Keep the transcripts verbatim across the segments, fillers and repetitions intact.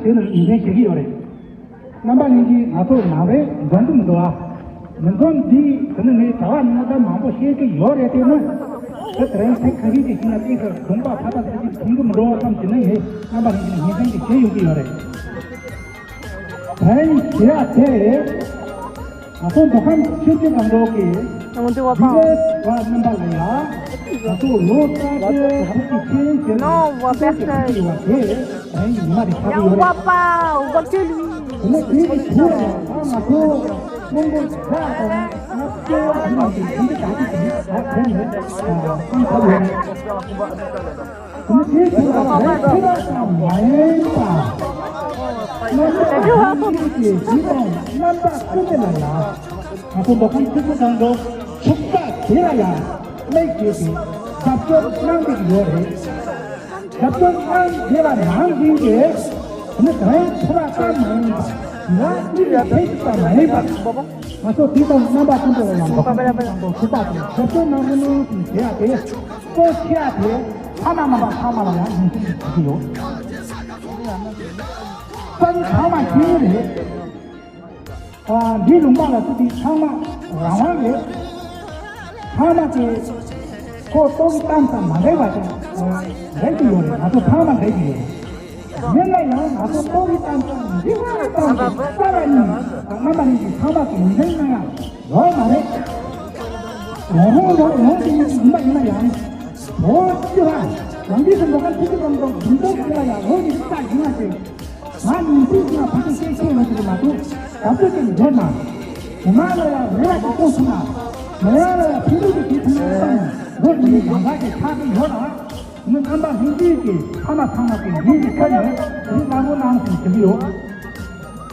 དེ་ནི་ཡིན་མཁན་ཞིག་ཡོད་རེད། རྣམ་པ་ལྷན་རྒྱས། ང་ཚོ་ནང་པའི་འཛོམས་འདུག་མི་འདུག་ཨ། མི་འཛོམས་འདི་དེ་ནི་ངས་གྲྭ་བ་རྣམ་པ་མང་པོ་བཤད་ཀྱི་ཡོད་རེད། དེ་ནི་དེ་དེ་རིང་ཚིག་ཁ་ཤས་ཅིག་ཞིག་ན་ཏིག་ཙམ་གདོང་པ་ཕ་ཐག་ཚ་ཅིག་གྱོན་གྱི་མི་འགྲོ་བསམ་གྱི་ནི་ངས་རྣམ་པ་ལྷན་རྒྱས་ལ་སྙན་སེང་ཅིག་བྱས་ཡོང་གི་ཡོད་རེད། དེ་རིང་ཞེས་ཡ་དེ། ང་ཚོ་མདོ་ཁམས་ཆུ་བཞི་སྒང་དྲུག་གི་ཨ་མདོ་བ་པའོ། འདི་གའི་བ་རྣམ་པ་ལ་ཡ། ང་ཚོ་ལོ་གསར་པའི་ཧུར་གྱིས་ཆེན་ཟེར་ནོ་བ་པས་ཀྱི་ཡོད་པ་དེ་རང་ཉི་མ་རེ་ཆགས་ཀྱི་ཡོད་རེད། ཡང་བ་པའོ་བ་ཀྱི་ལི། དེ་ནས་དེའི་གི་ཐུགས་ལ་ཡང་ང་ཚོ་སྔོན་འགྲོ་ཟླ་དང་ལྔ་བཅུ་བ་ནང་གི་དེ་འདྲ་ག་ཚོད་ཅིག་ད་ཁོང་ནས་ཨ་ཁོང་ཁ་ཡོད་རེད། དེ་ནས་དེའི་ཐོག་ལ་བོད་ཕྱི་རབས་ཙམ་མ་ཡིན་པ། རྣམ་པ་ཀུན་གྱི་གཞི་དང་རྣམ་པ་ཀུན་ཏུ་ལ་ཡང་ང་ཚོ་མདོ་ཁམས་ཆུ་བཞི་སྒང་དྲུག་ཕྱུག་པ་དེ་ལ་ཡང་དམིགས་བྱས་ཏེ་རྒྱབ་སྐྱོར་གནང་བསྡད་ཀྱི་ཡོད་རེད། རྒྱབ་སྐྱོར་གནང་བསྡད་པ་ནང་བཞིན་གྱི་ནི་དོན་ཚོ་བ་ཙམ་མ་ཡིན་པ། ང་ཀུན་གྱི་ཕན་ཞིག་ཙམ་མ་ཡིན་པ། ང་ཚོ་དེ་དང་རྣམ་པ་ཀུན་ཏུ་ལ་ཡང་མདོ་ཁམས་ཆུ་བཞི་སྒང་དྲུག་ཕྱུག་པ་དེ་རྒྱབ་སྐྱོར་གནང་རོགས་གནང་ཞེས་བྱས་ཏེ། གཙོ་ཆེ་བ་དེ་ཕ་མ་རྣམ་པ་ཚང་མ་ལ་ཡང་སྙན་སེང་ཞུ་གི་ཡོད། རྩ་བའི་ཚང་མ་ཤེས་ཀྱི་རེད། ཨ། འདིའི་ལུང་པ་ལ་ཚུད་དེ་ཚང་མ་རང་དབང་རེད། ཚང་མ་དེ་ཁོ་ཏོག་གི་གཏམ་དང་མ་འགལ་བ་དང་འགལ་གྱི་ཡོད་རེད། ང་ཚོ་ཚང་མ་འགལ་གྱི་ཡོད་རེད། ཡིན་ན་ཡང་ང་ཚོ་ཏོག་གི་གཏམ་དང་འགལ་བ་གཏམ་དང་རྩ་བ་ཉིད་རྣམ་པ་གཉིས་ཀྱི་ཚང་མ་གི་ཡིན་ན་ཡང་ཡོད་མ་རེད། ལོ་རུང་ལོ་རུང་གི་མི་ཡིན་པ་ཡིན་ན་ཡང་ལོ་བཅུ་ལ་ཡང་འདི་སུ་མདོ་ཁམས་ཆུ་བཞི་སྒང་དྲུག་འཛིན་སྐྱོང་བྱེད་ལ་ཡང་ལོ་ཉི་ཤུ་རྩ་བཞི་ལ་ཞིག་ང་ཉིན་ཐིག་ང་ཕ་གི་སྐད་ཆ་ཡོད་ཅིག་མ་གཏོགས་ད་ཚོད་ཅིག་འདོད་ན། དེ་མ་ལ་ཡང་རེ་བ་ཅིག་བསྐོང་ཐུབ་ན། མ་ཡང་ལ་ཡང་ཕན་ཐོགས་ཀྱི་བྱེད་ཐུབ་ན་བསམ་ནས་ལོ་ཉི་ཤུ་རྩ་བཞི་ཆགས་ཀྱི་ཡོད་ལ། ངས་རྣམ་པ་ལྷན་རྒྱས་ཀྱི་ཕ་མ་ཚང་མ་གི་ཡིད་ཀྱི་ཁ་ནས་རེ་བ་གནང་ཞེས་ཞུ་གི་ཡོད།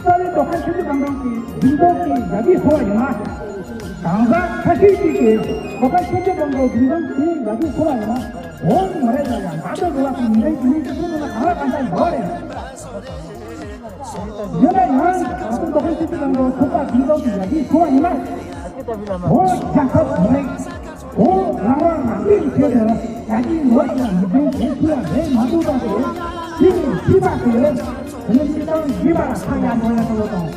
རྩ་བའི་མདོ་ཁམས་ཆུ་བཞི་སྒང་དྲུག་གི་འཛིན་སྐྱོང་གི་ཡར་རྒྱས་ཐོབ་པ་ཡིན་ན། གང་ཟག་ཁ་ཤས་ཅིག་གིས་མདོ་ཁམས་ཆུ་བཞི་སྒང་དྲུག་འཛིན་སྐྱོང་གི་ཡར་རྒྱས་ཐོབ་པ་ཡིན་ན། འོང་མ་རེད་ལ་ཡང་ད་ལྟ་འགྲོ་བ་གི་ཉིན་རེའི་རྒྱུ་ནོར་གྱི་ཐོག་ནས་གང་ལ་གང་འཚམ་ཡོད་རེད། ཡིན་ན་ཡང་ང་ཚོ་མདོ་ཁམས་ཆུ་བཞི་སྒང་དྲུག་ཚོགས་པ་འཛིན་སྐྱོང་གི་ཡར་རྒྱས་ཐོབ་པ་ཡིན་ན། འོ་རྒྱལ་ཁབ་མི་རིགས། འོ་རང་དབང་རང་བཙན་གྱི་ཆེད་དུ་ཡ་གྱི་ངོ་ཡ་མི་དོན་བྱེད་ཐུབ་ཡ་རེད་མ་གཏོགས་པ་དེ་ཕྱི་ནས་ཕྱི་པ་དེ་དེ་ནི་སྤྱི་བཏང་བཞི་པ་ལ་ཁ་ཡ་ཉོ་ཡ་འགྲོ་བ་དང་།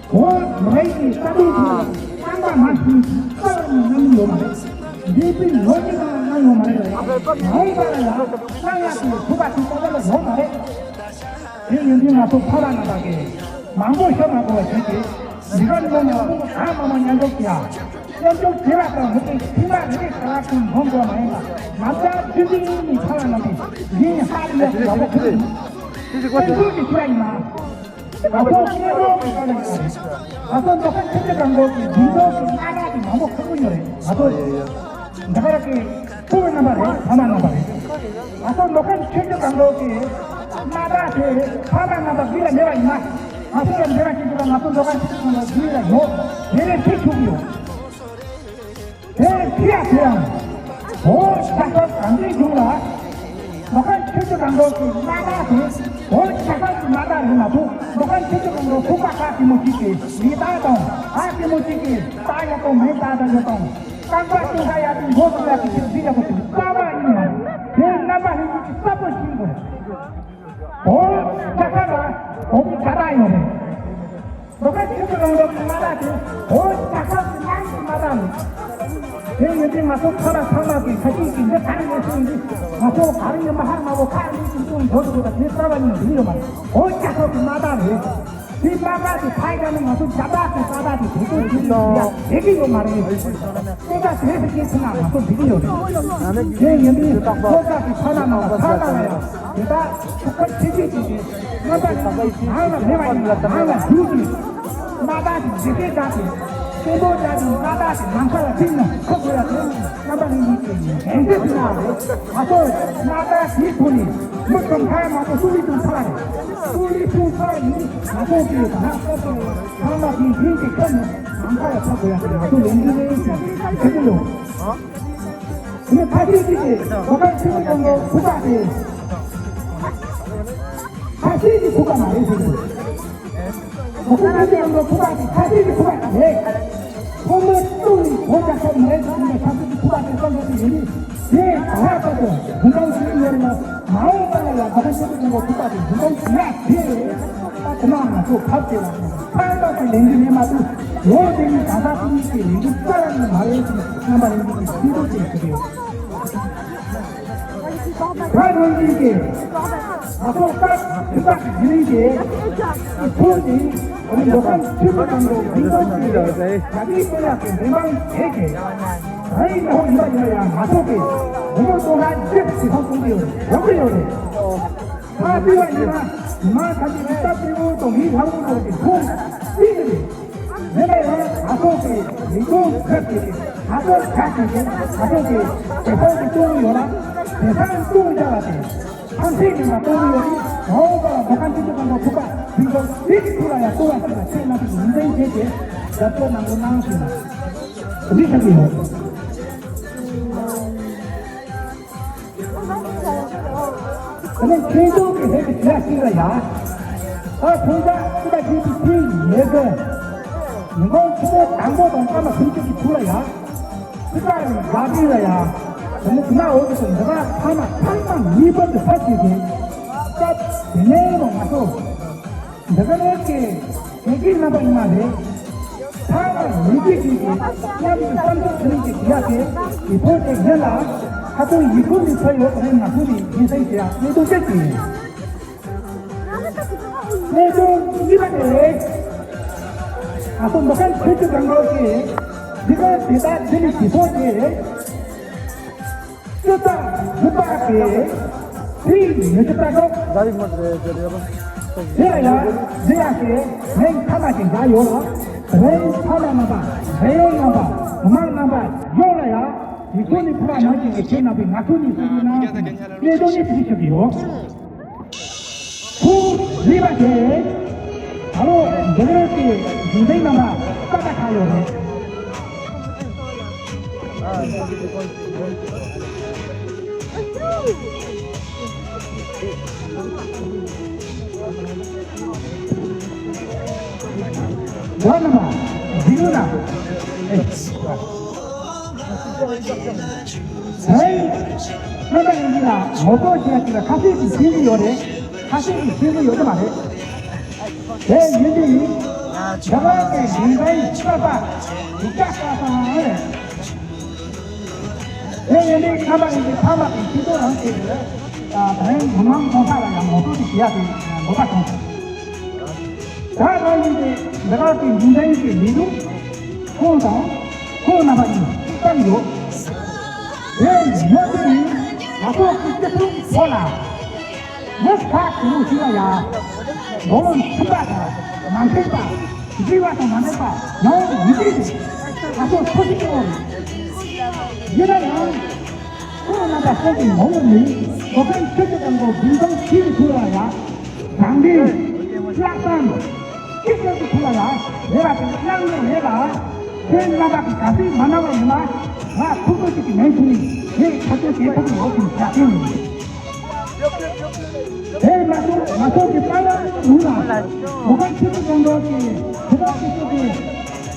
འོ་མི་རིགས་ཀྱི་རྩ་དོན་ཐོག་རྐང་པ་མ་ཐུག་རྩ་བ་ནས་གནང་ཡོད་མ་རེད། འདས་པའི་ལོ་གཅིག་ནང་གནང་ཡོད་མ་རེད་ལ་ཡ་ཡང་པ་ལ་ཡ་གནང་ཡ་དེ་ཐུབ་པ་དེ་ལྟ་བ་ལ་ཡོད་མ་རེད། དེ་ཡིན་དུས་ང་ཚོ་ཕ་མ་རྣམ་པ་གིས་མང་པོ་ཤོད་མ་དགོས་པ་བྱས་ཏེ། འདི་ག་ནི་མ་ནི་ང་ཚོ་གང་མང་མང་མཉམ་འཇོག་བྱེད་ཡ། མཉམ་འཇོག་བྱེད་པ་དང་མི་ཚེ་ཕྱི་མ་རེ་རེ་ག་ར་ཁོང་འཛོམས་དགོས་མ་ཡིན་པ། ང་ཚོ་ཆུ་འཛིན་གཉིས་ནི་ཕ་མ་རྣམ་པས་འཛིན་ཧ་ལས་ཡག་པོ་ཡག་པོ་ཁུར་ཡིན། དེ་ཚོ་གི་ཁྱེད་ར་ཡིན་ན། ང་ཚོ་སྐྱེ་རོགས་ཀྱི་ཁ་ལ་ཡོད་རེད། ང་ཚོ་མདོ་ཁམས་ཆུ་བཞི་སྒང་དྲུག་གི་འཛིན་སྐྱོང་གི་མནའ་མ་དེ་མང་པོ་ཁུར་གི་ཡོད་རེད། ང་ཚོ་འདི་ག་ར་གི་ཕྲུ་གུ་རྣམ་པ་རེད། ཕ་མ་རྣམ་པ་རེད། ང་ཚོ་མདོ་ཁམས་ཆུ་བཞི་སྒང་དྲུག་གི་མནའ་མ་དེ་ཕ་མ་རྣམ་པ་འདི་ལ་མེད་པ་ཡིན་ན། ང་ཚོ་ལ་འབྲེལ་བ་བྱེད་དགོས་ལ་ང་ཚོ་མདོ་ཁམས་ཆུ་བཞི་སྒང་དྲུག་འདི་ལ་ཡོད། དེ་ལས་ཕྱི་ཆུག་གི་ཡོད། དེ་ཕྱི་ཡ་དེ་ཡང་། འོ་ཤ་ཁ་གང་འདྲའི་བྱུང་ལ། མདོ་ཁམས་ཆུ་བཞི་སྒང་དྲུག་གི་མནའ་མ་དེ། འོ་ཤ་ཁ་གི་མནའ་མ་རེད་མ་གཏོགས་མདོ་ཁམས་ཆུ་བཞི་སྒང་དྲུག་ཚོགས་པ་ཁག་གི་མོ་གཅིག་གིས་མི་དག་དང་ཁག་གི་མོ་གཅིག་གིས་ད་ཡ་དང་མི་དག་དང་ཡོད་དང་། རྐང་པ་བཅིངས་ས་ཡ་དེ་མགོ་བཙུགས་ཡ་དེ་ཕྱིར་འཛིན་ཡག་པོ་དེ་རྩ་བ་ཉིད་མ་རེད། དེ་རྣམ་པ་ལྷན་རྒྱས་ཀྱིས་གསལ་པོ་ཤེས་དགོས། འོ་ཤ་ཁ་ལ་འོ་མི་དག་དང་ཡོད་རེད། མདོ་ཁམས་ཆུ་བཞི་སྒང་དྲུག་གི་མནའ་མ་དེ་འོ་ཤ་ཁ་གི་མནའ་མ་དེ་ཡིན་དུས་ང་ཚོ་ཁ་ལ་ཚང་མ་གི་ཁ་ཅིག་གི་འདི་ག་རེ་ཡོད་ཟེར་ཡིན་དུས་ང་ཚོ་ག་རེ་ཡིན་པ་ཧ་མ་གོ་ཁ་རེ་ཡིན་དུས་འགྲོ་དགོས་ད་དེ་རྩ་བ་ཉིད་འགྲིག་ཡོད་མ་རེད། འོ་ཤ་ཁ་གི་མནའ་མ་རེད། དེ་མ་ཁ་དེ་ཕ་རྒྱ་ནི་ང་ཚོ་རྒྱ་ནག་གི་ས་ཐག་དེ་དེ་ཚོ་ཞིག་ཡ་བསྡད་ཀྱི་ཡོད་མ་རེད། སྐད་ཆ་དེ་ཟེར་གྱི་ཚུལ་ལ་ང་ཚོ་འགྲིག་གི་ཡོད་རེད། དེ་ཡིན་དུས་ཁོ་ཚ་གི་ཕ་མ་རྣམས་ལ་ཕ་མ་ལ་ཡང་དེ་དག་ཐུགས་ཁུར་ཆེ་ཆེ་བྱས་ཏེ་རྣམ་པ་ལ་ནང་ལ་མེད་པ་ཡིན་ལ་ནང་ལ་བཞུགས་ཏེ་མནའ་མ་དེ་འཇིགས་སྐད་བསྒྲགས་ཏེ་སྐད་འབོད་བརྒྱབ་ཏེ་མནའ་མ་དེ་ནམ་མཁའ་ལ་བཏིང་ནས་འཁུར་དགོས་ཡ་དེ་རྣམ་པ་ལ་ཡིན་གྱི་ཡིན་གལ་ཆེ་ཞིག་ལ་རེད། ང་ཚོ་མནའ་མ་དེའི་ཐོག་ནས་མི་ཁྲོམ་ཁ་མང་པོ་སུ་ལི་ཐུང་ཚ་ལ་རེད། སུ་ལི་ཐུང་ཚ་ལ་ཡིན་ང་ཚོ་གི་ང་ཚོ་ཚང་མ་དེ་ཡིན་གྱི་ཁྱོད་ནས་ནམ་མཁའ་ལ་འཁྱོག་དགོས་ཡ་དེ་ང་ཚོ་ལས་འགུལ་ལས་ཞིག་བྱེད་ཀྱི་ཡོད། ངས་ཁ་ཤས་ཅིག་གིས་མདོ་ཁམས་ཆུ་བཞི་སྒང་དྲུག་ཚོགས་པ་དེ་ཁ་ཤས་ཀྱི་ཚོགས་པ་མ་རེད་ཟེར་གྱི་འདུག་མདོ་ཁམས་ཆུ་བཞི་སྒང་དྲུག་ཚོགས་པ་དེ་ཁ་ཤས་ཀྱི་ཚོགས་པ་རེད། ཁོང་མོ་གཙོ་བོའི་བོད་རྒྱལ་ཁབ་མི་རིགས་ཀྱི་ཁ་ཤས་ཀྱི་ཚོགས་པ་དེ་གསོ་སྐྱོང་གི་ཡིན་དུས་དེ་ག་ལ་ཚོགས་པ་འཛིན་སྐྱོང་བྱེད་ཀྱི་ཡོད་རེད་ན། མ་འོངས་པ་ལ་ཡང་མདོ་ཁམས་ཆུ་བཞི་སྒང་དྲུག་ཚོགས་པ་དེ་འཛིན་སྐྱོང་བྱེད་ཡ་དེ་ ཁོ་ཁབ་ཀྱི་ལ་ཁ་ལག་གི་ལས་འགུལ་ནས་མ་གཏོགས་ལོ་དེ་ནི་ད་ལྟ་དེ་ཉིད་ཀྱི་ལས་འགུལ་རྩ་བ་ནས་མ་རེད་ཅེས་རྣམ་པ་ལྷན་རྒྱས་ཀྱིས་ཤེས་རྟོགས་བྱེད་ཀྱི་ཡོད། ད་ལྷན་རྒྱས་ཀྱིས་ང་ཚོ་སྐབས་དུས་སྐབས་ཀྱི་རྒྱུན་རིང་གི་ཐུགས་ཀྱི་འོ་ནི་ལོ་ཁམས་ཆུ་ཚོད་ཙམ་དུ་མིང་ཐོགས་ཀྱི་རྒྱ་སྐྱེད་སྤེལ་ཡག་གི་འབྲེལ་མིང་བྱེད་ཀྱི་ད་ཡིན་ནའང་ཡིན་པ་ཡིན་ན་ཡང་ང་ཚོ་གི་སྒོར་མོ་སྟོང་ཕྲག་བརྒྱད་ཅིག་ཐོག་གཏོང་གི་ཡོད་རེད། ཡོང་གི་ཡོད་རེད། ད་བལྟས་པ་ཡིན་ན་མ་ཁ་ཅིག་གི་སྟབས་བདེ་པོ་དང་མི་ལྷ་མོ་ཚོ་གི་ཁོང་སྲིད་རེད། དེ་ལས་ཡང་ང་ཚོ་གི་ལས་དོན་ཁག་ཅིག་གི་ང་ཚོ་ཁག་ཅིག་གི་ང་ཚོ་གི་དེ་ཚོ་གི་གཏོང་གི་ཡོད་ལ་དེ་ཚོ་གཏོང་བྱ་བ་དེ་ཐམས་ཅད་ཀྱི་ང་གཏོང་གི་ཡོད་རེད། ང་འོང་པ་ལ་མ་ཁ་ཅིག་གི་ང་ཚོ་ཐུག་པ་དེ་ཚོ་དེ་གི་ཐུག་ལ་ཡང་གཏོང་བ་ཞིག་ལ་ཁྱེད་རྣམ་པ་གི་ཡིན་ཏན་བྱས་ཏེ་རྒྱབ་སྐྱོར་གནང་རོགས་གནང་ཞུས་ན་འདི་ཆགས་ཀྱི་ཡོད། དེ་ནས་ཁྱེད་ཚོ་གི་ཧེ་གི་བྱས་ཤིག་ལ་ཡ། ད་ཐུང་ཚགས་ཅི་ལྟ་ཅི་ཐུག་ཐུག་ཡོད་གི། ཉིན་གུང་ཆུ་ཚོད་དང་པོ་དང་སྐར་མ་སུམ་ཅུ་གི་ཚུལ་ལ་ཡ། ཅི་ལྟ་ཡི་ཡ་ཏི་ལ་ཡ། དེ་ནས་དེ་ན་འོག་གི་འདི་ག་ཕ་མ་ཚང་མ་ངེས་པར་དུ་ཕ་ཞིག་གི། སྐབས་དེ་ནས་ནང་ང་ཚོ། འདི་ག་ནས་ཀྱི་དེ་གི་རྣམ་པ་ཡིན་ན་རེད། ཐག་ལ་མི་དགོས་ཀྱི་ཀྱི་མཉམ་དུ་བསམ་ཚུལ་ཟིན་གྱི་ཀྱི་ཡ་དེ་ཡི་ཕོ་དེ་ཉན་ལ་ཁ་ཏོ་ཡི་ཁུ་ནི་ཚ་ཡོད་རེད་ན་ཁུ་ནི་ཡིན་སེམས་ཀྱི་ཡ་གནས་དུ་བྱེད་ཀྱི་ཡིན། གནས་དུ་གཉིས་པ་དེ་རེད། ཨ་ཁུ་མ་ཁན་ཁྱོད་ཀྱི་གང་གོ་ཀྱི་འདི་ག་དེ་དག་དེ་ནི་ཡི་ཕོ་དེ་རེད། སྤྱི་ཚོགས་རིག་པ་དེ་དེའི་མི་ཚེ་ལྟ་སྐབས། ཟླ་བའི་མི་ཚེ་རེད་རེད་པ། དེ་ལ་ཡང་འདི་ཡང་དེ་རིང་ཐ་མ་ཞིག་བཞག་ཡོད་ལ། རིང་ཐ་མ་རྣམ་པ་རིང་ཡོང་རྣམ་པ་མང་རྣམ་པ་ཡོང་ལ་ཡང་མི་ཁོ་ནི་ཕ་མ་ནང་གི་ངས་ཁྱེད་རྣམ་པའི་ང་ཁོ་ནི་སུ་ཡིན་ན་གནས་སྟངས་ནི་དེ་ཞིག་ཡོད། ཁོང་རིག་པ་དེ་ད་ལོ་འདི་རེད་དེ་རྒྱུན་ལྡན་རྣམ་པ་ཀ་ད་ཁ་ཡོད་རེད། འོ་རྣམ་པ་འདི་ཡོད་ན། ཨེ། ཧེ། རྣམ་པ་ཡིན་གྱི་ལ་ངོ་ཐོག་ཅིག་ལ་ཅིག་ལ་ཁ་ཤས་ཀྱིས་ཤེས་ཀྱི་ཡོད་རེད། ཁ་ཤས་ཀྱིས་ཤེས་ཀྱི་ཡོད་ཀྱི་མ་རེད། དེ་ཡིན་དུས་ཡིན། རྒྱ་གར་གྱི་ཡིན་པའི་ཆོས་པ་ཡིག་ཆ་ལྟ་སྟངས་རེད། དེ་ཡིན་དུས་རྣམ་པ་ཡིན་གྱི་ཕ་མ་གི་ཤེས་རྟོགས་རང་བྱེད་དགོས། ད་རིང་མི་མང་གོང་ས་ལ་ཡང་ངོ་སྤྲོད་ཅིག་བྱེད་ཡག་གི་འདོད་པ་བྱུང་སོང་། ད་ང་ཡིན་ཏེ་འདི་ག་གི་འཛིན་གྲྭའི་གི་ལས་རིམ་ཁོང་དང་ཁོང་རྣམ་པ་གཉིས་བསམ་ཡོད། དེ་ཡོད་དེ་ཡིན་ང་ཚོ་གི་སྤྱི་ཚོགས་ཐོག་ལ་མི་ཁག་གི་ལུགས་ཤིག་ལ་ཡ་མགོ་བོ་མཐུན་པ་དང་མ་མཐུན་པ་འདྲི་བ་དང་མ་འདྲི་བ་ཡང་མི་འདྲི་ང་ཚོ་ཚོ་ཞིག་ཡོད་རེད། ཡིན་ན་ཡང་། ཁོང་རྣམ་པ་སོགས་ཀྱི་ངོ་བོ་ནི་མདོ་ཁམས་ཆོས་ཀྱི་དང་པོ་འཛིན་སྐྱོང་བྱེད་ཀྱི་ཐུག་ལ་ཡ། རང་འདྲེན། བསླབ་སྟངས། སྤྱི་ཚོགས་ཀྱི་ཐུག་ལ་ཡ། རེ་བ་དང་གནང་ཡོད་རེད་ལ། ཁྱེད་རྣམ་པ་གི་ག་ཚོད་མ་གནང་བ་ཡིན་ན། ང་ཐུགས་ཁུར་ཅིག་གི་མེད་ཚུལ་ནི་ངས་ཐག་གཅོད་བྱེད་ཐུབ་ཀྱི་ཡོད་ཅིང་བྱ་སྟེ། དེ་མ་གཏོགས་ང་ཚོ་གི་ཏང་ཡོན་ནང་ལ་མདོ་ཁམས་ཆོས་ཀྱི་དང་པོ་གི་ཐུག་པ་སྤྱི་ཚོགས་ཀྱི་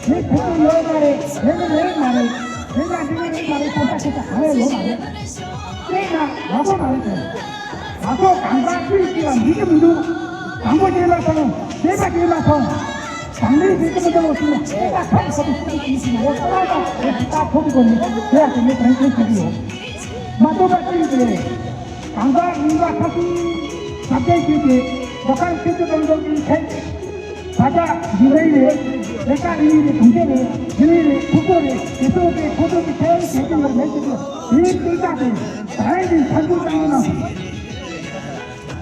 དེ་ཐུག་གི་ཡོད་མ་རེད། དེ་གི་རེད་མ་རེད། དེ་ན་འདི་གི་རེད་མ་རེད། ཐོབ་ཐང་ཐོབ་ཐང་གང་ཡང་ཡོད་མ་རེད། དེ་ན་ཡག་པོ་མ་རེད་དེ། ང་ཚོ་གང་ཟག་སུས་ཤེས་པ་འགྲིག་གི་མི་འདུག་དང་པོ་ཤེས་མ་སོང་། ཤེས་པ་ཤེས་མ་སོང་། དང་ལེན་བྱེད་ཀྱི་མི་འདུག་ཟེར་ན་ཤེས་པ་ཐོབ་ཐོབ་ཤེས་ཀྱི་ཡིན་ཟེར་ན་ཡོད་ཀ་ད་དེ་ད་ཐོབ་དགོས་ནི་དེ་ཡང་དེ་ནས་དྲན་སྐུལ་བྱེད་ཀྱི་ཡོད། མ་གཏོགས་པ་ཅིག་རེད། གང་ཟག་རྙིང་པ་ཁ་གསུམ་ཟབ་སྦྱང་བྱས་ཏེ་མདོ་ཁམས་ཆོས་ཀྱི་དང་པོ་གི་ཁྱད་ཆོས་ད་ཆ་འདི་རེད། ལས་ཀ་རེད། གྲོང་ཁྱེར་རེད། འདི་རེད། ཁོ་ཚོ་རེད། དེ་ཚོ་དེ་ཁོ་ཚོ་གི་ཁྱད་ཆོས་བྱེད་ཀྱི་ཡོད་མེད་ཀྱི་དེ་དེའི་སྟོན་ཆ་དེ་ད་རེས་ཀྱི་འཆར་འགོད་བཏང་ཡོད་ན།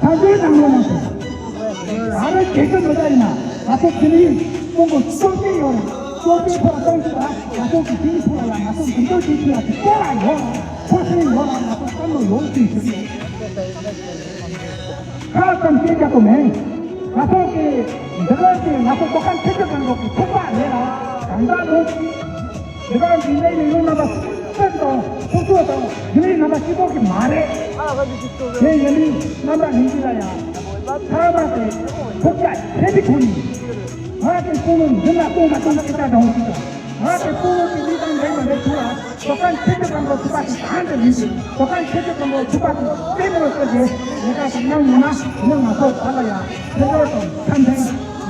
འཆར་འགོད་བཏང་ཡོད་ན། ད་རེས་རྒྱལ་ཁབ་ལ་ད་ཡིན་ན་ང་ཚོ་དེ་རིང་ཀྲུང་གོ་གསོ་སྐྱེས་ཡོད་རེད། གསོ་སྐྱེས་ཕོག་གཏོང་ཆེད་ལ་ང་ཚོ་གི་དེའི་ཐོག་ལ་ང་ཚོ་འཛིན་སྐྱོང་བྱེད་ཐུབ་ཡ་དེ་ལྟ་བ་ཡོད། ཁོ་ཚོའི་ཡོད་ལ་ང་ཚོ་བསམ་བློ་ཡོད་ཅེས་ཞུ་གི་ཡོད། ཁ་ཙམ་བཤད་རྒྱག་གི་མེད། ང་ཚོ་གི་འདི་ག་གི་ང་ཚོ་མདོ་ཁམས་ཆོས་ཀྱི་དང་པོ་གི་ཚོགས་པ་རེད་ལ། གང་ཟག་ལོ་འདི་ག་འདི་འདྲའི་ཡོད་རྣམ་པ་སེམས་དང་ཐུགས་ཚོགས་དང་འདི་འདྲའི་རྣམ་པ་སྐྱིད་པོ་གི་མ་རེད། དེ་ཡིན་དུས་རྣམ་པ་ལྷན་རྒྱས་ལ་ཡང་ཐ་མ་དེ་ཐུགས་རྒྱ་ཆེ་གི་ཐུག་ནས་ང་དེ་ཕུ་ནུ་འཛིན་ལ་གཏོང་མ་གཏོང་སྐད་ཆ་འདྲ་བོ་ཞིག་དང་། ང་དེ་ཕུ་བོ་དེ་ལས་དང་འགྲན་པ་འདྲ་ཐུག་ལ། མདོ་ཁམས་ཆོས་ཀྱི་དང་པོ་ཚོགས་པ་དེ་གང་དུ་ཡིན་ཞིང་། མདོ་ཁམས་ཆོས་ཀྱི་དང་པོ་ཚོགས་པ་དེ་ལྟད་མོ་ལྟ་རྒྱུ་ལས་ཀ་ཞིག་གནང་ཡོང་ན། ནི་ང་ཚོ་བར་ལ་ཡང་ཕན་ཐོགས་དང་ཕན་ཕན།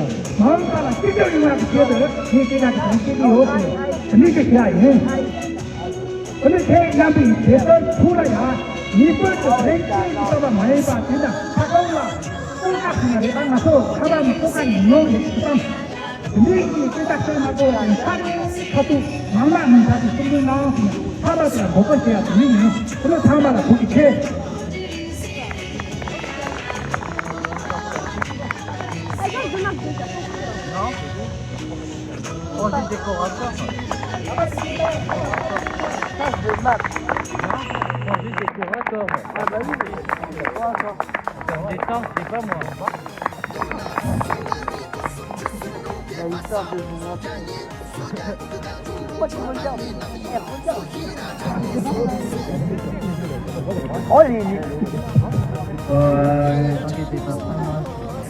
ཀྱང་མ་འོངས་པ་ལ་གཅིག་གྱུར་ཡོང་བ་གི་ཆེད་དུ་ངས་སྐད་ཆ་གི་དོན་བཤད་ཀྱི་ཡོད་ཟེར་ནས་དེ་འདྲའི་ཞིག་བཤད་ཡ་ཡིན། དེ་ནས་ཁྱེད་རྣམ་པས་དེ་ལྟར་ཐུགས་ལ་ཡ་ངེས་པར་དུ་ལན་གཅིག་གི་བསམ་པ་མ་ཡིན་པ་དེ་འདྲ་ཁ་སྐོང་ལ་སྤོ་ཁ་ཁོ་ན་རེད། ད་ང་ཚོ་ཁ་པར་ནས་སྤོ་ཁ་ཉོ་ཉོ་རེད་བསམ། དེ་འདྲའི་གི་སྐད་ཆ་བཤད་མ་དགོས་པ་ཡིན་ཚར་ཁ་ཐུག་མང་མང་མང་ཚར་དུ་གསུང་འདོད་གནང་སོང་། ཚང་མ་དེ་ལ་མགོ་སྐོར་བྱེད་ཡ་དེ་མི་ཉན། དེ་ནས་ཚང་མ་ལ་ཐུགས་རྗེ་ཆེ། Manger des corators. Manger des corators. Ah bah oui, mais c'est quoi ça? Dans des temps, c'est pas moi. La histoire de mon enfant. Moi, je regarde. Eh, regarde. Oh, les, les.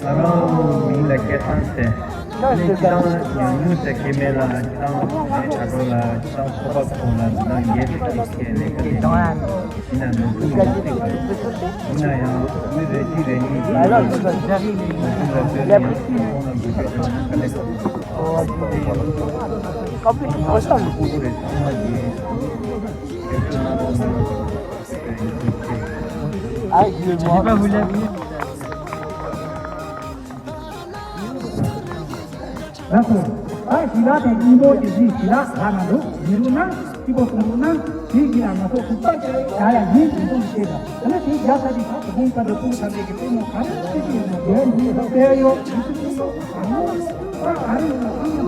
ཨ་རོ་མིང་ལ་སྐལ་བཟང་ཟེར། ནི་སྤྱི་བཏང་ཉུང་ཉུང་ཟེར་གྱི་མེད་ལ། སྤྱི་བཏང་ཨ་རོ་ལ་སྤྱི་བཏང་ཚོགས་པ་ཁོང་ལ་འདི་དང་འགན་ཞིག་བྱེད་མཁན་ལས་ཀ་ལས་མཁན་ཡིན་ན་ནོར་འཁྲུལ་མི་སྲིད་པ། ཡིན་ན་ཡང་མི་རེ་གཅིག་རེ་གཉིས་ཀྱིས་ནོར་འཁྲུལ་ལ་ལྟོས་ནས་ཡང་ཁོང་ལ་འགུལ་སྐྱོད་བྱེད་ན་དཀའ་ལས་ཁག་པོ་འདུག་དེ་ཡིན་དུས་ཁོང་ཚོ་ཕྲུ་གུ་རེད། ཚང་མ་གིས་ཞབས་ཞུ་གནང་རོགས་གནང་། ཨ་ཡོད་མ། ལགས་སོ། ད་ཞི་ལ་དེ་སྙིང་པོ་ཅན་ཞི་ལ་ལ་ན་འདུག་མི་རུང་ན་སྐྱིད་པོ་གསུང་རུང་ན་དེའི་རྗེས་ལ་ང་ཚོ་གུག་པ་ཅན་ཡ་ཡ་ཡིན་ཞིག་གསུང་ཞེས་དང་། དེ་ནས་དེའི་རྒྱ་ས་དེ་ད་གུང་ས་འདི་ཀུང་ས་འདི་གི་ལྟད་མོ་ག་རེ་ཅི་ཞིག་ཡོད་ན་རྒྱལ་འདི་ལ་སྤེལ་ཡོད། ད་ག་རེ་ཡོད་ན་ཚང་མ་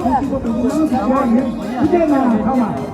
སྐྱིད་པོ་གསུང་རུང་ན་ཞི་ལ་ཡིན། ཐུགས་རྗེ་གནང་། ཚང་མ།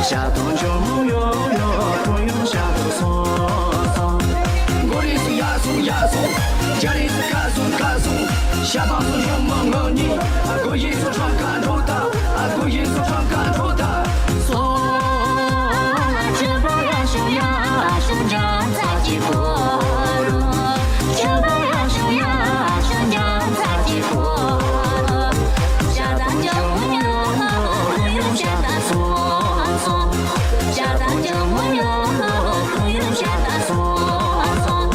ཤ་དང་ཇོ་མོ་ཡོ་ཡོ་ཁོ་ཡང་ཤ་དང་སོང་སོང་། མགོ་རིས་སུ་ཡར་སོང་ཡར་སོང་། རྒྱ་རིས་སུ་ཁ་སོང་ཁ་སོང་། ཤ་དང་སོང་ཇོ་མོ་ངོ་གཉིས། ཨ་ཁུ་ཡིས་སུ་ཁྲམ་ཁ་འགྲོ་ད། ཨ་ཁུ་ཡིས་སུ་ཁྲམ་ཁ་འགྲོ་ད། སོང་ལ་ཆུ་བ་ཡར་སོང་ཡར་སོང་འཇམ་ཚ་གི་ཕོ་རུ། ཆུ་བ་ཡར་སོང་ཡར་སོང་འཇམ་ཚ་གི་ཕོ་རུ། ཤ་དང་ཇོ་མོ་ཡོ་ཡོ་ཤ་དང་སོང་སོང་། ཤ་དང་ཇོ་མོ་ཡོ་ཁོ་ཡོ་ཤ་དང་སོང་སོང་།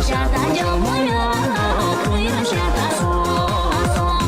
ཤ་དང་ཇོ་མོ་ཡོ་ཁོ་ཡོ་ཤ་དང་སོང་སོང་།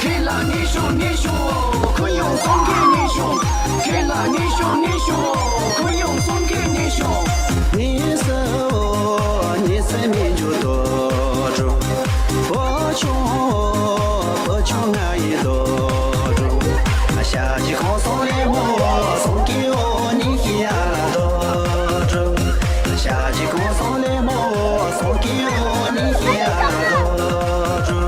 ཁྱེད་ལ་ཉེ་ཤོག་ཉེ་ཤོག་ཁོ་ཡང་སོང་གི་ཉེ་ཤོག་ཁྱེད་ལ་ཉེ་ཤོག་ཉེ་ཤོག་ཁོ་ཡང་སོང་གི་ཉེ་ཤོག་ཉེ་སོ། ཉེ་སོ་མི་འཇུ་དོ་འགྲོ། བོ་ཆུང་བོ་ཆུང་ང་ཡི་དོ་འགྲོ། ཤ་ཅི་ཁོང་སོང་ལེ་མོ་སོང་གི་འོ་ཉི་ཤི་ཡ་ལ་དོ་འགྲོ། ཤ་ཅི་ཁོང་སོང་ལེ་མོ་སོང་གི་འོ་ཉི་ཤི་ཡ་ལ་དོ་འགྲོ།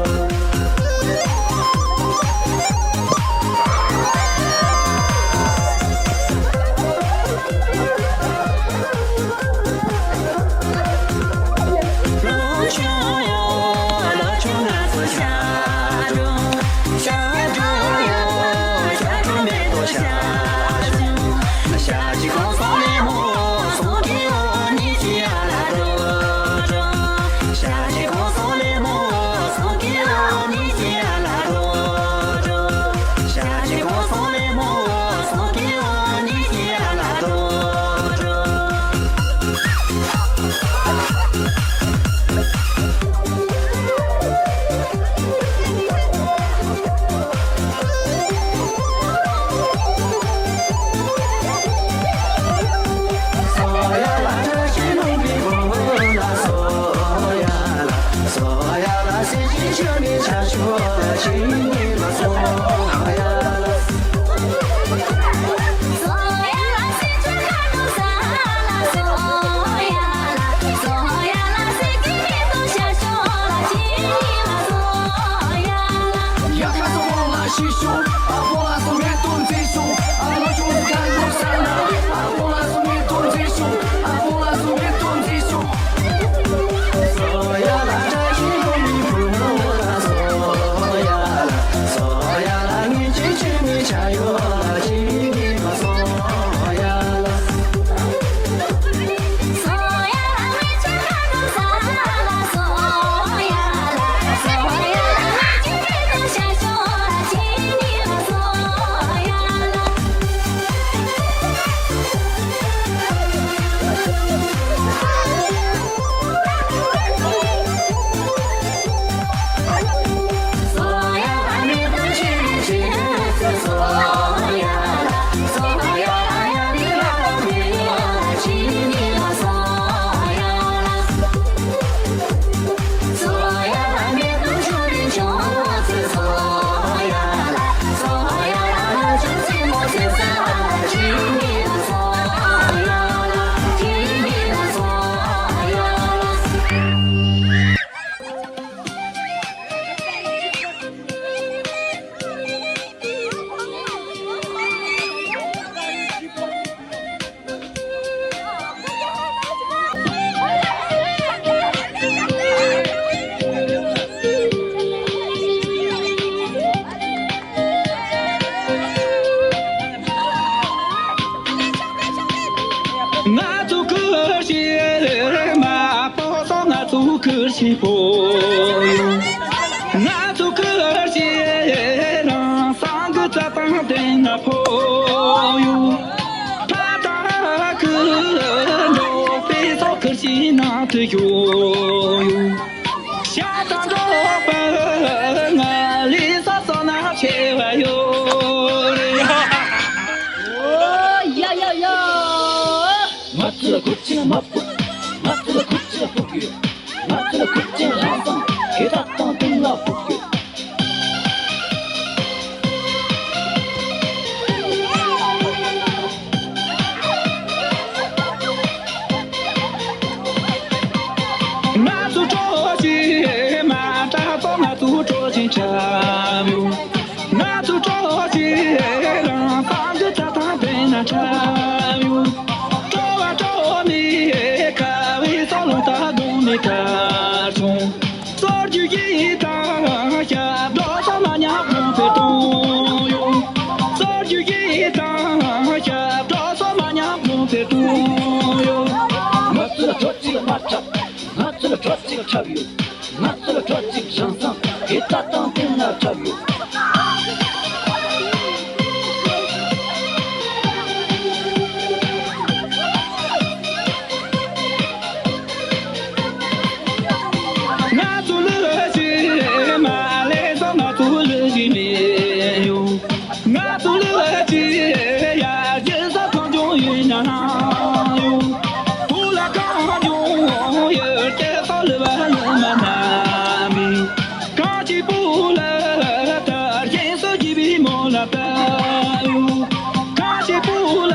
ང་ཚོ་ཁུར་ཤི་མ་པོ་སོ་ང་ཚོ་ཁུར་ཤི་པོ་ཡོ། ང་ཚོ་ཁུར་ཤི་རང་སང་གི་རྩ་དང་ལྡན་ན་པོ་ཡོ། ད་ད་ཁུར་འགྲོ་པའི་སོ་ཁུར་ཤི་ན། ཡོད། ཤ་དང་འགྲོགས་པའི་ང་ལས་ས་སོ་ན་ཆེ་བ་ཡོད་རེད། ཨོ་ཡ་ཡ་ཡ། ང་ཚོ་ལ་ཁུར་ཆེན་མ་ཕུག་ང་ཚོ་ལ་ཁུར་ཆེན་ཕུག་ཡོད། ང་ཚོ་ལ་ཁུར་ཆེན་རང་སང་ཁེ་ཐག་དང་སྟེང་ལ་ཕུག་ཡོད། ང་ཚོ་གྲོགས་ཤིག་མ་དྲག་པོ་ང་ཚོ་གྲོགས་ཤིག་འཁྲབ་ཡོད། ང་ཚོ་གྲོགས་ཤིག་རང་སང་གི་ཚ་ཐང་དེ་ན་འཁྲབ་ཡོད། སྤྲོ་བ་སྤྲོ་ནས་ཁ་བའི་སོ་ལོང་ད་དུང་ནས་ཁ་ཆུང་། སོར་རྒྱུ་ཡི་དང་ཞབས་བྲོ་སོ་མ་ཉམས་གོང་འཕེལ་གཏོང་ཡོད། སོར་རྒྱུ་ཡི་དང་ཞབས་བྲོ་སོ་མ་ཉམས་གོང་འཕེལ་གཏོང་ཡོད། ང་ཚོ་ལ་གྲོགས་གཅིག་མ་འཁྲབ། ང་ཚོ་ལ་གྲོགས་གཅིག་འཁྲབ་ཡོད། ང་ཚོ་ལ་གྲོགས་གཅིག་རང་སང་དེ་ལྟ་སྟངས་སྟེང་ལ་འཁྲབ་ཡོད། ང་ཚོ་ལུགས་ཤིག་མ་ལས་སོ་ང་ཚོ་ལུགས་ཤིག་མེད་ཡོད། ང་ཚོ་ལུགས་ལ་ཅི་ཡ་ཡི་ས་གང་བྱུང་ཡིན་ན་ཡོང་། བུ་ལ་གང་བྱུང་ཡོད་ཀྱི་ས་ལུ་བ་ལུ་མ་ན་མི། གང་ཅི་བུ་ལ་ད་གཞན་སུ་ཅི་བི་མོ་ལ་ད་ཡོང་། གང་ཅི་བུ་ལ་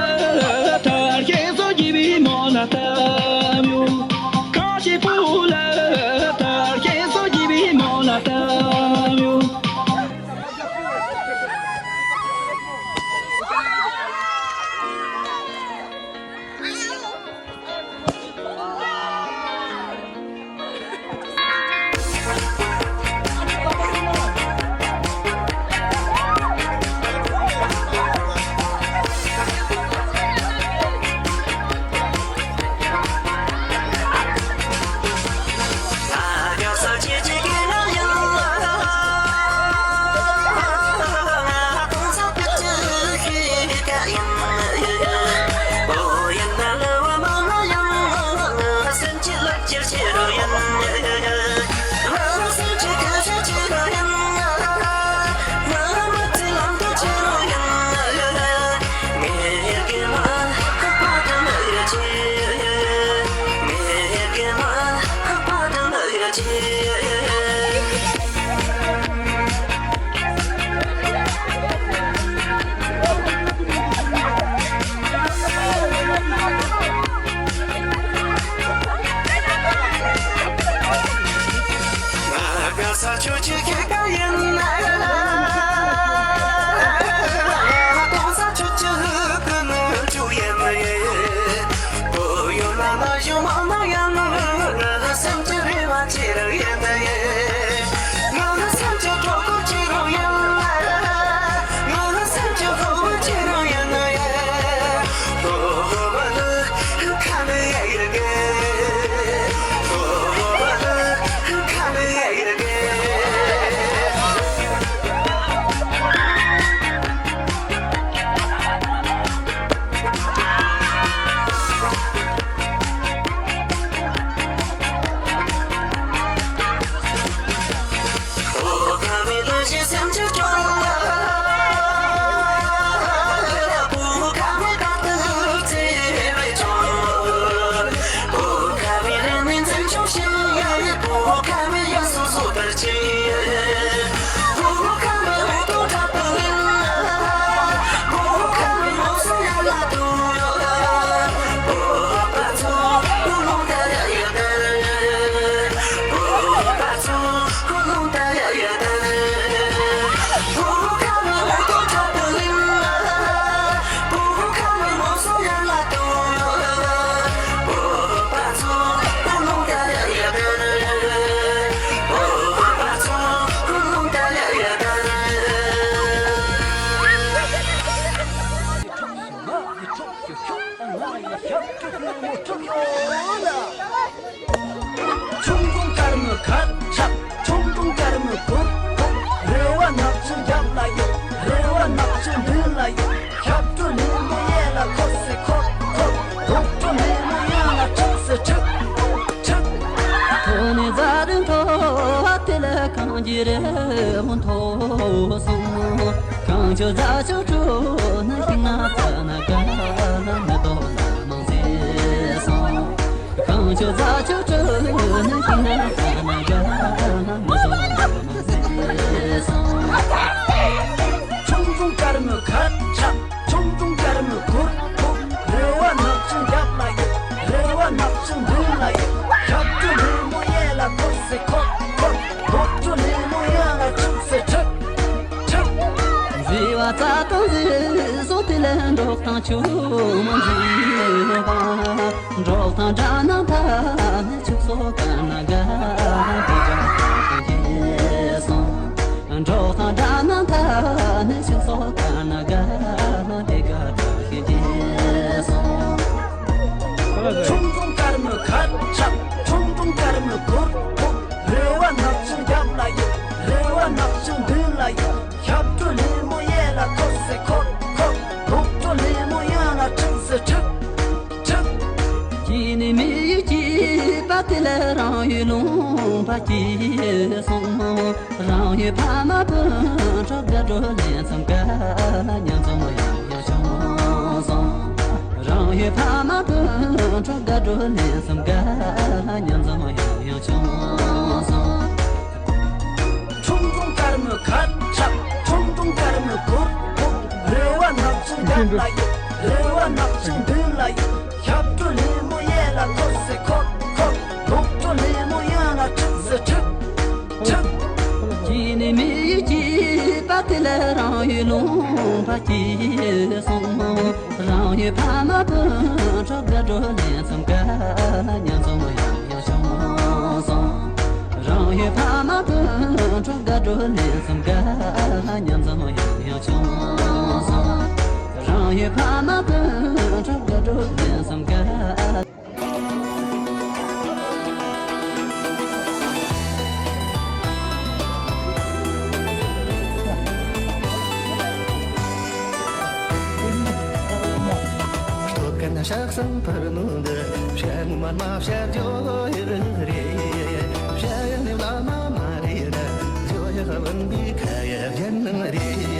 ད་གཞན་སུ་ཅི་བི་མོ་ལ་ད་ཡོང་། གང་ཅི་བུ་ལ་ད་གཞན་སུ་ཅི་བི་མོ་ལ་ད་ཡོང་། ཆུང་ཀུང་དཀར་མོའི་གར་འཁྲབ། ཆུང་ཀུང་དཀར་མོའི་གུར་ཕུབ། རེ་བ་ནག་ཚོ་རྒྱབ་ལ་ཡོད། རེ་བ་ནག་ཚོ་མདུན་ལ་ཡོད། ཞབས་བྲོ་ལེན་པོ་གཡས་ལ་འཁོར་སེ་འཁོར་འཁོར། རྡོག་བྲོ་ལེན་པོ་གཡོན་ལ་འཁྲིག་སེ་འཁྲིག་འཁྲིག། རི་བོ་མཐོ་སོང་། གངས་ཆུ་རྫ་ཆུ་དྲོ་ན་ཤིང་ནགས་རྩྭ་ནགས་དགའ་ལ་མེ་ཏོག་ལ་མང་ཟེར་སོང་། གངས་ཆུ་རྫ་ཆུ་དྲོ་ན་ཤིང་ནགས་རྩྭ་ནགས་དགའ་ལ་མེ་ཏོག་ལ་མང་ཟེར་སོང་། ཆུང་ཆུང་དཀར་མོའི་ཁ་ཆག་ཆུང་ཆུང་དཀར་མོའི་གུར་ཕུབ། རེ་བ་ནག་ཅིང་རྒྱབ་ལ་ཡོད། རེ་བ་ནག་ཅིང་མདུན་ལ་ཡོད། ཞབས་བྲོ་ལེ་མོ་གཡས་ལ་འཁོར་སེ་འཁོར་འཁོར། འབོད་སྒྲ་ལེ་མོ་གཡོན་ལ་འཁྲིག་སེ་འཁྲིག་འཁྲིག་མཛེས་པ་རྩྭ་ཐང་མཛེས་སོང་། དེ་ལས་འབྲོག་ཐང་ཆུ་མོ་མཛེས་པ། འབྲོག་ཐང་སྦྲ་ནག་མཐའ་ནས་ཕྱུགས་ཟོག་དཀར་ནག་དགའ་ལ་དེ་དགའ་དགའ་ཞིག་སོང་། འབྲོག་ཐང་སྦྲ་ནག་མཐའ་ནས་ཕྱུགས་ཟོག་དཀར་ནག་དགའ་ལ་དེ་དགའ་དགའ་ཞིག་སོང་། ཆུང་ཆུང་དཀར་མོའི་ཁ་ཆག་ཆུང་ཆུང་དཀར་མོའི་གུར་ཕུབ། རེ་བ་ནག་ཅིང་རྒྱབ་ལ་ཡོད། རེ་བ་ནག་ཅིང་མདུན་ལ་ཡོད། ཞབས་བྲོ་ལེ་མོ་གཡས་ལ་འཁོར་སེ་འཁོར་འཁོར། འབོད་སྒྲ་ལེ་མོ་གཡོན་ལ་འཁྲིག་སེ་འཁྲིག་འཁྲིག་སྐྱེས་ནས་མི་ཡུལ་སྐྱིད་པ། དེ་ལས་རང་ཡུལ་ལུང་པ་སྐྱིད་སོང་། རང་ཡུལ་ཕ་མ་སྤུན་གྲོགས་དགའ་སྤྲོ་ལྷན་འཛོམས་དགའ་ལ་མཉམ་འཛོམས་ཡང་ཡང་བྱུང་སོང་། རང་ཡུལ་ཕ་མ་སྤུན་གྲོགས་དགའ་སྤྲོ་ལྷན་འཛོམས་དགའ་ལ་མཉམ་འཛོམས་ཡང་ཡང་བྱུང་སོང་། ཆུང་ཆུང་དཀར་མོའི་ཁ་ཆག་ཆུང་ཆུང་དཀར་མོའི་གུར་ཕུབ། རེ་བ་ནག་ཅིང་རྒྱབ་ལ་ཡོད། རེ་བ་ནག་ཅིང་མདུན་ལ་ཡོད། ཞབས་བྲོ་ལེ་མོ་གཡས་ལ་འཁོར་སེ་འཁོར་འཁོར། འབོད་སྒྲ་ལེ་མོ་གཡོན་ལ་འཁྲིག་སེ་འཁྲིག་འཁྲིག་སྐྱེས་ནས་མི་ཡུལ་སྐྱིད་པ། དེ་ལས་རང་ཡུལ་ལུང་པ་སྐྱིད་སོང་། རང་ཡུལ་ཕ་མ་སྤུན་གྲོགས་དགའ་སྤྲོ་ལྷན་འཛོམས་དགའ་ལ་མཉམ་འཛོམས་ཡང་ཡང་བྱུང་སོང་། རང་ཡུལ་ཕ་མ་སྤུན་གྲོགས་དགའ་སྤྲོ་ལྷན་འཛོམས་དགའ་ལ་མཉམ་འཛོམས་ཡང་ཡང་བྱུང་སོང་། རང་ཡུལ་ཕ་མ་སྤུན་གྲོགས་དགའ་སྤྲོ་ལྷན་འཛོམས་དགའ། སྟོད་གན་ཤག་སང་ཕར་ནུ་འདི་བཤད་ངོ་མ་མ་བཤད་རྒྱུ་ཡི་རེད། བཤད་ཡང་ནི་བླ་མ་མ་རེད། རྒྱུ་ཡི་ཧ་བན་པའི་ཁ་ཡི་རྒྱན་ནང་རེད།